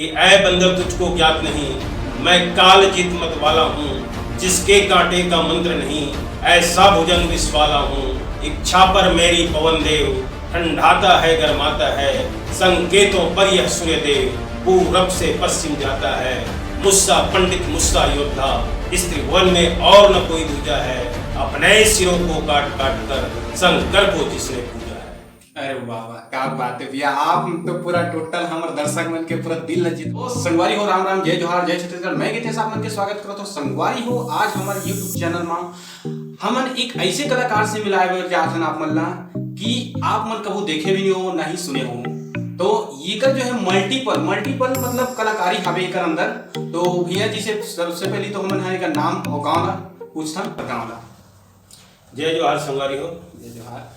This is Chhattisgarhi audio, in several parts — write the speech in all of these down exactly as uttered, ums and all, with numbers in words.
कि ऐ बंदर तुझको ज्ञात नहीं, मैं काल जीत मत वाला हूँ, जिसके कांटे का मंत्र नहीं, ऐसा भुजंग विष वाला हूँ, इच्छा पर मेरी पवन देव, ठंडाता है गरमाता है, संकेतों पर यह सूर्य देव, पूरब से पश्चिम जाता है, मुस्सा पंडित मुस्सा योद्धा, इस त्रिभुवन में और न कोई दूजा है, अपने सिरों को काट काट कर शंकर को जिसने पूजा है। अरे वाह वाह, क्या बात है भैया, आप तो पूरा टोटल हमर दर्शक मन के पूरा दिल ल जीत। ओ संगवारी हो, राम राम, जय जोहार, जय छत्तीसगढ़। मैं गितेश आप मन के स्वागत करत हूँ। संगवारी हो, आज हमर YouTube चैनल मा हमन एक ऐसे कलाकार से मिलाए बर जात हन आप मन ला कि आप मन कभू देखे भी नहीं हो, ना ही सुने हो। तो एकर जो है मल्टीपल, मल्टीपल मतलब कलाकारी हवे एकर अंदर। तो भैया जी से सबसे पहले तो हमन हा एकर नाम और गाँव ला पूछथन, गाँव ला। जय जोहार संगवारी हो। जय जोहार।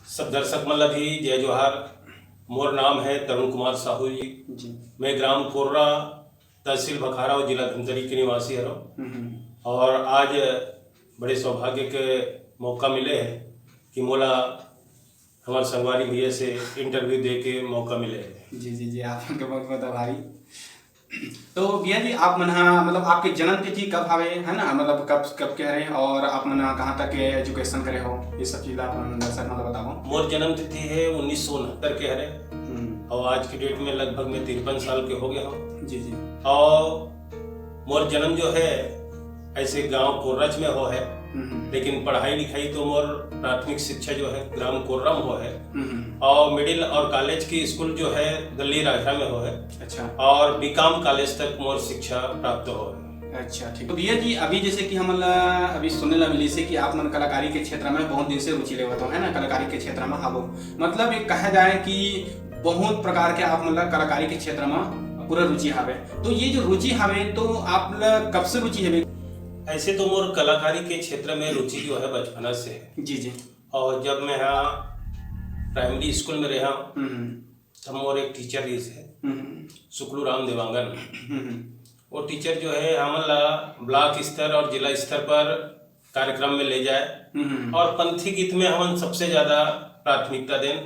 सब दर्शक मन ला भी जय जोहार। मोर नाम है तरुण कुमार साहू जी। जी। मैं ग्राम कोर्रा, तहसील भखारा और जिला धमतरी के निवासी हरों। हम्म, हम्म। और आज बड़े सौभाग्य के मौका मिले है कि मोला हमारे संगवारी भैया से इंटरव्यू दे के मौका मिले है। जी, जी, जी, आप मन के बहुत बहुत आभारी। तो भैया जी, आप मन हा, मतलब, आपके जन्म तिथि कब हवे, है ना, मतलब, कब, कब के हरे, और आप मन हा कहाँ तक के एजुकेशन करे हो, ये सब चीज ला आप मन दर्शक मन ला बताओ। मोर जन्म तिथि है उन्नीस सौ उनहत्तर के हरे, हम्म। और आज के डेट में लगभग मैं तिरपन साल के हो गया हूँ। जी, जी। और मोर जन्म जो है, ऐसे गांव कोर्रच में हो है, हम्म। लेकिन पढ़ाई लिखाई तो मोर प्राथमिक शिक्षा जो है, ग्राम कोर्रा में हो है, हम्म। और मिडिल और कॉलेज की स्कूल जो है, दल्ली राजरा में हो है। अच्छा। और बीकॉम कॉलेज तक मोर शिक्षा प्राप्त हो है। अच्छा, ठीक। तो भैया जी, अभी जैसे कि हमन ला अभी सुने ला मिलिस हे कि आप मन कलाकारी के क्षेत्र में बहुत दिन से रुचि लेवत हो, है ना, कलाकारी के क्षेत्र में हावो। मतलब, एक कहा जाए कि बहुत प्रकार के आप मन ला कलाकारी के क्षेत्र में पूरा रुचि हावे। तो ये जो रुचि हावे, तो आप ला कब से रुचि हवे? ऐसे तो मोर कलाकारी के क्षेत्र में रुचि जो है, बचपना से है। जी, जी। और जब मैं यहाँ प्राइमरी स्कूल में रहा, हम्म, हम्म। तब मोर एक टीचर रहिस हे, हम्म। सुकलू राम देवांगन। हम्म। वो टीचर जो है, हमन ला ब्लॉक स्तर और जिला स्तर पर कार्यक्रम में ले जाए, हम्म। और पंथी गीत में हमन सबसे ज्यादा प्राथमिकता देन।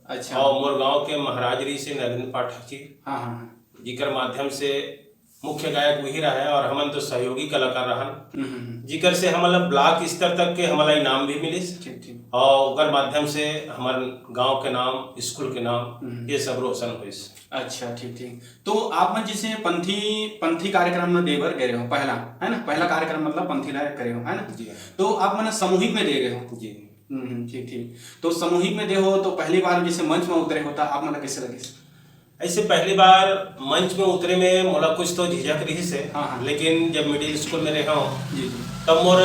अच्छा। और मोर गांव के महाराज रहिस हे नरेंद्र पाठक जी, हाँ, हाँ, हाँ। जिकर माध्यम से मुख्य गायक वही रहा है और हमन तो सहयोगी कलाकार रहन, हम्म, हम्म, हम्म। जिकर से हमन ला ब्लॉक स्तर तक के हमन ला इनाम भी मिलिस। ठीक, ठीक। और ओकर माध्यम से हमर गांव के नाम, स्कूल के नाम, हम्म। ये सब रोशन होइस। अच्छा, ठीक, ठीक। तो आप मन जैसे पंथी, पंथी कार्यक्रम में देवर गए हो, पहला, है ना, पहला कार्यक्रम मतलब पंथी ला करे हो, है ना? जी। तो आप मन सामूहिक में दे गए हो? जी। हम्म, हम्म, ठीक, ठीक। तो सामूहिक में दे हो, तो पहली बार जैसे मंच में उतरे हो, तो आप मन ला कैसे लगिस? ऐसे पहली बार मंच में उतरे में मोला कुछ तो झिझक रहिस हे, हाँ, हाँ। लेकिन जब मिडिल स्कूल में रहे हूँ, जी, जी। तब मोर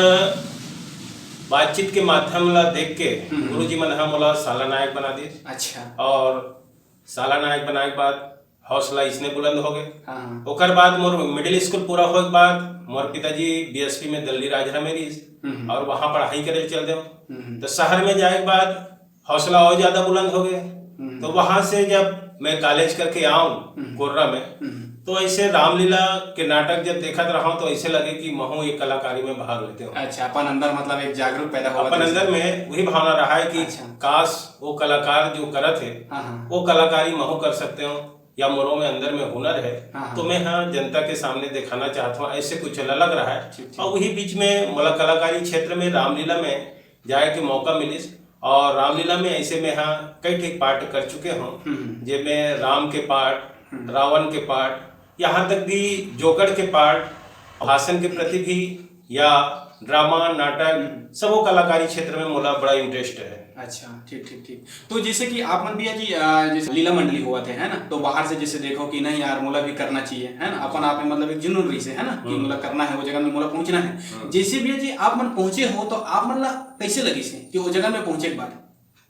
बातचीत के माध्यम ला देख के हम्म। गुरुजी मन हा मोला साला नायक बना दिस। अच्छा। और साला नायक बनाए के बाद हौसला इसने बुलंद हो गए। हाँ, हाँ। ओकर बाद मोर मिडिल स्कूल पूरा होए के बाद मोर पिताजी बीएसपी में दल्ली राजरा में रहिस हम्म। और वहाँ पढ़ाई करे चल देव। हम्म। तो शहर में जाए के बाद हौसला और ज्यादा बुलंद हो गए। हम्म। तो वहां से जब मैं कॉलेज करके आऊं हम्म। कोर्रा में, हम्म। तो ऐसे रामलीला के नाटक जब देखत रहा हूं, तो ऐसे लगे कि महू एक कलाकारी में भाग लेते हो। अच्छा, अपन अंदर मतलब एक जागरूक पैदा हुआ अपन था। अंदर में वही भावना रहा है कि अच्छा। काश वो कलाकार जो करत हे, हाँ, हाँ। वो कलाकारी महू कर सकते हो, या मोरो में अंदर में हुनर है, हाँ, हाँ। तो मैं हाँ जनता के सामने दिखाना चाहता हूँ, ऐसे कुछ ललक रहा है। ठीक, ठीक। और वही बीच में मोला कलाकारी क्षेत्र में रामलीला में जाए के मौका मिलिस, और रामलीला में ऐसे में हाँ कई ठे पाठ कर चुके हूँ, हम्म। जेमे राम के पाठ, हम्म। रावण के पाठ, यहाँ तक भी जोकड़ के पाठ, भाषण के प्रति भी या ड्रामा, नाटक, हम्म। सबो कलाकारी क्षेत्र में मोला बड़ा इंटरेस्ट है। अच्छा, ठीक, ठीक, ठीक। तो जैसे कि आप मन भैया जी, अ, जैसे लीला मंडली होवत हे, है ना, तो बाहर से जैसे देखो कि नहीं यार, मोला भी करना चाहिए, है ना, अपन आप में मतलब एक जुनून रहिस हे, है ना, कि हम्म। मोला करना है, वो जगह में मोला पहुंचना है। हम्म। जैसे भैया जी आप मन पहुंचे हो, तो आप मन ला कैसे लगिस हे कि वो जगह में पहुंचे के बाद?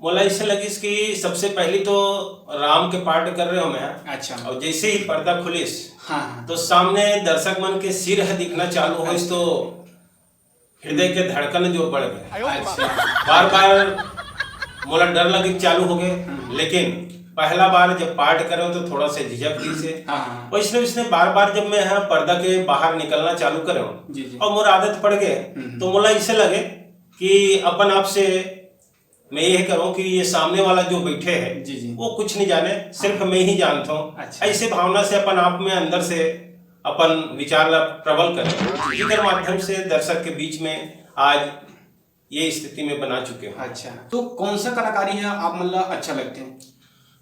मोला ऐसे लगिस कि सबसे पहली तो राम के पाठ कर रहे हो मैं। अच्छा। और जैसे ही पर्दा खुलिस, हाँ, हाँ। तो सामने दर्शक मन के सिर ह दिखना चालू होइस, तो हृदय के धड़कन जो बढ़ गए। अच्छा। बार बार मोला डर लगे चालू हो गए, हम्म। लेकिन पहला बार जब पाठ करे तो थोड़ा सा झिझक रहिस हे। हाँ, हाँ। वैसने, वैसने बार बार जब मैं यहाँ पर्दा के बाहर निकलना चालू करे, जी, जी। और मोर आदत पड़ गए, हम्म। तो मोला ऐसे लगे कि अपन आप से मैं ये करूँ कि ये सामने वाला जो बैठे है, जी, जी। वो कुछ नहीं जाने, सिर्फ हाँ। मैं ही जानता हूँ। अच्छा। ऐसे भावना से अपन आप में अंदर से अपन विचार ला प्रबल करें, जेकर माध्यम से दर्शक के बीच में आज ये स्थिति में बना चुके हैं। अच्छा, तो कौन सा कलाकारी है आप मन ला अच्छा लगते हैं?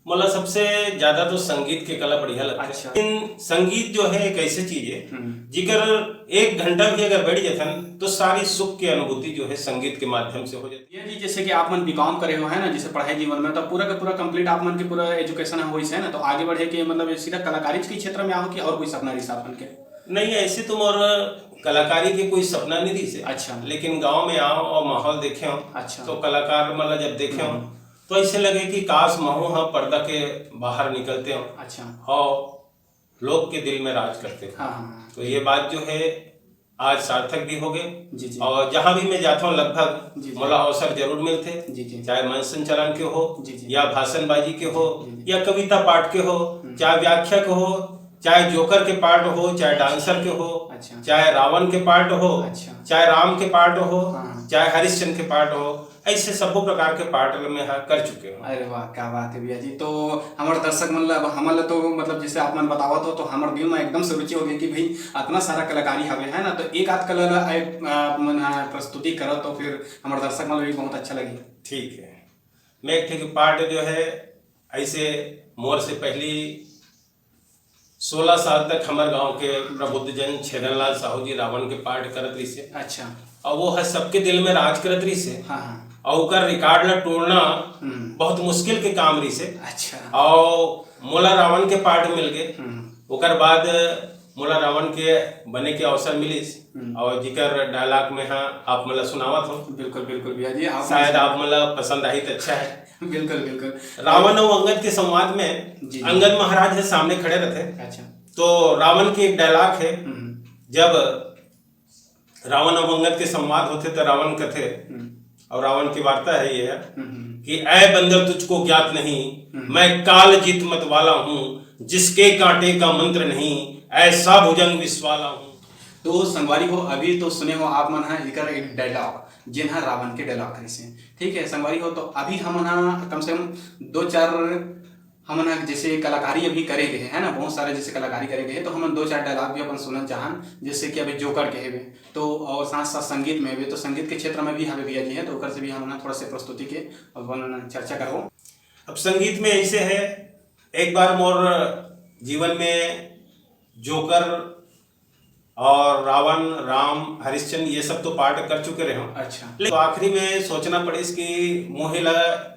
मोला सबसे ज्यादा तो संगीत के कला बढ़िया लगता है। अच्छा। लेकिन संगीत जो है एक ऐसी चीज है, हम्म। जिकर एक घंटा भी अगर बैठ जाथन, तो सारी सुख की अनुभूति जो है संगीत के माध्यम से हो जाती है। भैया जी, जैसे कि आप मन बीकॉम करे हो, है ना, जैसे पढ़ाई जीवन में, तो पूरा का पूरा कंप्लीट आप मन के पूरा एजुकेशन हो, इसे, है ना, तो आगे बढ़े के मतलब सीधा कलाकारी के क्षेत्र में आओ कि और कोई सपना रहिस आप मन के? नहीं, ऐसे तो मोर कलाकारी के कोई सपना नहीं रहिस हे। अच्छा। लेकिन गांव में आओ और माहौल देखे हो, अच्छा। तो कलाकार मतलब जब देखे हो, हम्म। तो ऐसे लगे कि काश महू ह पर्दा के बाहर निकलते हो अच्छा। और लोग के दिल में राज करते हो। हाँ, हाँ, हाँ। तो ये बात जो है आज सार्थक भी हो गए। जी, जी। और जहाँ भी मैं जाता हूँ लगभग जी, जी। मोला अवसर जरूर मिलते, जी, जी। चाहे मंच संचालन के हो जी, जी। या भाषणबाजी के हो जी, जी। या कविता पाठ के हो, हम्म। चाहे व्याख्या के हो, चाहे जोकर के पार्ट हो, चाहे डांसर के हो, अच्छा। चाहे रावण के पार्ट हो, अच्छा। चाहे राम के पार्ट हो, हाँ। चाहे हरिश्चंद्र के पार्ट हो, ऐसे सबो प्रकार के पार्ट में हाँ कर चुके हो। अरे वाह, क्या बात है भैया जी। तो हमारे दर्शक मन ला, हमन ला तो मतलब जैसे आप मन बतावत हो तो हमारे दिल में एकदम से रुचि हो गई कि भाई इतना सारा कलाकारी हवे है ना, तो एक आध कला ला आप मन हाँ प्रस्तुति करो तो फिर हमारे दर्शक मन ला भी बहुत अच्छा लगे। ठीक है, मैं एक ठे पार्ट जो है ऐसे मोर से पहली सोलह साल तक हमर गांव के प्रबुद्ध जन छेदन लाल साहू जी रावण के पार्ट करत रहिसे। अच्छा। और वो ह सबके दिल में राज करत रहिसे। हाँ, हाँ। और ओकर रिकॉर्ड ला टोड़ना हम्म। बहुत मुश्किल के काम रहिसे। अच्छा। और मोला रावण के पार्ट मिल गए। हम्म। ओकर बाद मोला रावण के बने के अवसर मिलिस। हम्म। और जिकर डायलॉग में हाँ आप मोला सुनावत हो। बिल्कुल, बिल्कुल भैया जी, आप शायद आप मोला पसंद आई तो अच्छा है। बिल्कुल, बिल्कुल। रावण और अंगद के संवाद में जी, जी। अंगद महाराज है सामने खड़े रहते। अच्छा। तो रावण के एक डायलॉग है, हम्म। जब रावण और अंगद के संवाद होते तो रावण कथे, हम्म। और रावण की वार्ता है ये है हम्म। कि ऐ बंदर तुझको ज्ञात नहीं, हम्म। मैं काल जीत मत वाला हूँ, जिसके कांटे का मंत्र नहीं, ऐसा भुजंग विष वाला हूँ। तो संगवारी हो, अभी तो सुने हो आप मन हा एकर एक डायलॉग, जेन हा रावण के डायलॉग रहिसे। ठीक है संगवारी हो, तो अभी हमन हा कम से कम दो चार हमन ह जैसे कलाकारी अभी करे गए है ना, बहुत सारे जैसे कलाकारी करे गए, तो हमन दो चार डायलॉग भी अपन सुनना चाहन, जैसे कि अभी जोकर के हेबे, तो और साथ साथ संगीत में भी, तो संगीत के क्षेत्र में भी हवे भैया जी हैं, तो ओकर से भी हमन ह थोड़ा से प्रस्तुति के अपन चर्चा करबो। अब संगीत में ऐसे है, एक बार मोर जीवन में जोकर और रावण, राम, हरिश्चंद्र ये सब तो पार्ट कर चुके रहे हूँ। अच्छा। लेकिन तो आखिरी में सोचना पड़िस कि मोहे ला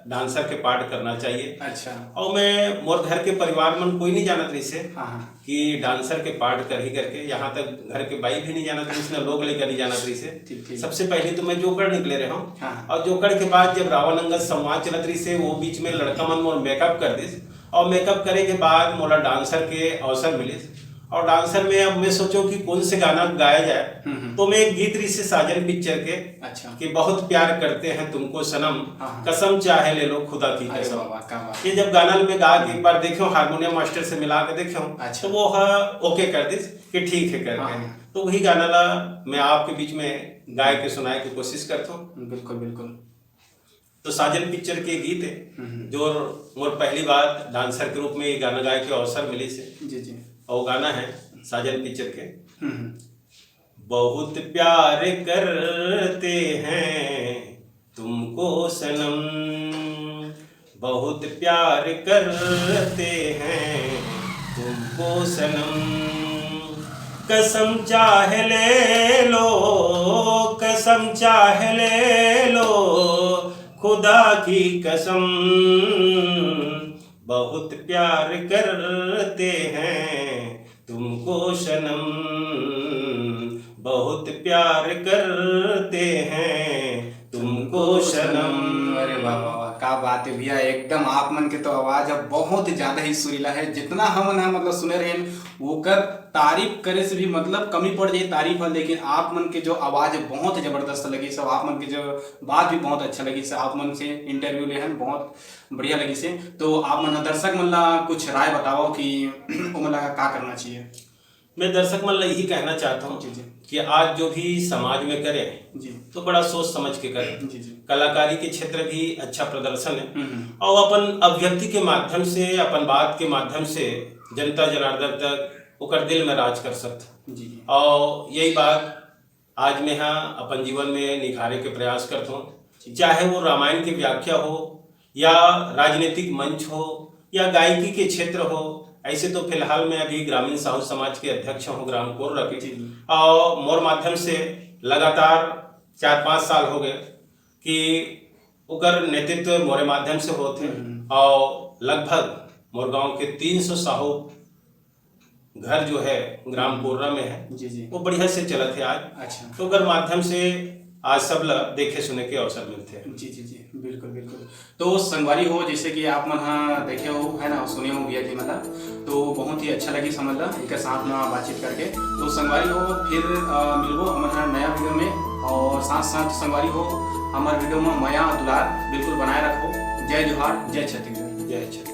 डांसर के पार्ट करना चाहिए। अच्छा। और मैं मोर घर के परिवार मन कोई नहीं जानत रहिसे हाँ, हाँ। कि डांसर के पार्ट करही करके, यहाँ तक घर के बाई भी नहीं जानत रहिस, ना लोग लेकर नहीं जानत रहिसे। ठीक, ठीक। सबसे पहले तो मैं जोकर निकले रहे हूँ। हाँ, हाँ। और जोकर के बाद जब रावण अंगद संवाद चलत रहिसे, वो बीच में लड़का मन मोर मेकअप कर दिस, और मेकअप करे के बाद मोला डांसर के अवसर मिलिस। और डांसर में अब मैं सोचो कि कौन से गाना गाया जाए, हम्म, हम्म। तो मैं एक गीत रहिसे साजन पिक्चर के अच्छा। कि बहुत प्यार करते हैं तुमको सनम, हाँ, हाँ। कसम चाहे ले लो खुदा की अरे कसम। वाह, वाह, क्या बात। ये जब गाना में गा के एक बार देखो, हारमोनियम मास्टर से मिला के देखो, अच्छा। तो वो हाँ ओके कर दिस कि ठीक है करके। हाँ, हाँ। तो वही गाना ला मैं आपके बीच में गाय के सुनाए की कोशिश करता हूँ। बिल्कुल, बिल्कुल। तो साजन पिक्चर के गीत है, हम्म। जो मोर पहली बार डांसर के रूप में ये गाना गाए के अवसर मिलिस हे। जी, जी। और वो गाना है साजन पिक्चर के। हम्म। बहुत प्यार करते हैं तुमको सनम, बहुत प्यार करते हैं तुमको सनम, कसम चाहे ले लो, कसम चाहे ले लो, खुदा की कसम, बहुत प्यार करते हैं तुमको सनम, बहुत प्यार करते हैं तुमको सनम। अरे वाह, वाह, वाह, का बात है भैया, एकदम आप मन के तो आवाज अब बहुत ज्यादा ही सुरीला है। जितना हमन ह मतलब सुने रहेन, ओकर तारीफ करे से भी मतलब कमी पड़ जाही तारीफ ह, लेकिन आप मन के जो आवाज है बहुत जबरदस्त लगिस, सब आप मन के जो बात भी बहुत अच्छा लगिस, आप मन से इंटरव्यू ले हन बहुत बढ़िया लगिस हे। तो आप मन ह दर्शक मन ला कुछ राय बताओ कि ओमन ला का करना चाहिए? मैं दर्शक मन ला यही कहना चाहता हूँ जी, जी। कि आज जो भी समाज में करे, जी तो बड़ा सोच समझ के करे। जी जी कलाकारी के क्षेत्र भी अच्छा प्रदर्शन है हम्म, हम्म। और अपन अभिव्यक्ति के माध्यम से, अपन बात के माध्यम से जनता जनार्दन तक ओकर दिल में राज कर सकत। जी जी और यही बात आज मैं हा अपन जीवन में निखारे के प्रयास करता हूँ, चाहे वो रामायण की व्याख्या हो या राजनीतिक मंच हो या गायकी के क्षेत्र हो। ऐसे तो फिलहाल मैं अभी ग्रामीण साहू समाज के अध्यक्ष हूँ ग्राम कोर्रा के, जी जी और मोर माध्यम से लगातार चार पाँच साल हो गए कि ओकर नेतृत्व मोरे माध्यम से होत हे। हम्म। और लगभग मोर गांव के तीन सौ साहू घर जो है ग्राम कोर्रा में है, जी जी वो बढ़िया से चलत है आज। अच्छा तो ओकर माध्यम से आज सब ला देखे सुने के अवसर मिलते हैं। जी जी जी बिल्कुल बिल्कुल। तो संगवारी हो, जैसे कि आप मन हा देखे हो, है ना, सुने हो भैया जी मन ला, तो बहुत ही अच्छा लगी समझ ला, एक साथ में बातचीत करके। तो संगवारी हो, फिर अ, मिलबो हमर हा नया वीडियो में, और साथ साथ संगवारी हो, हमर वीडियो में मया दुलार बिल्कुल बनाए रखो। जय जोहार, जय छत्तीसगढ़। जय छत्तीसगढ़।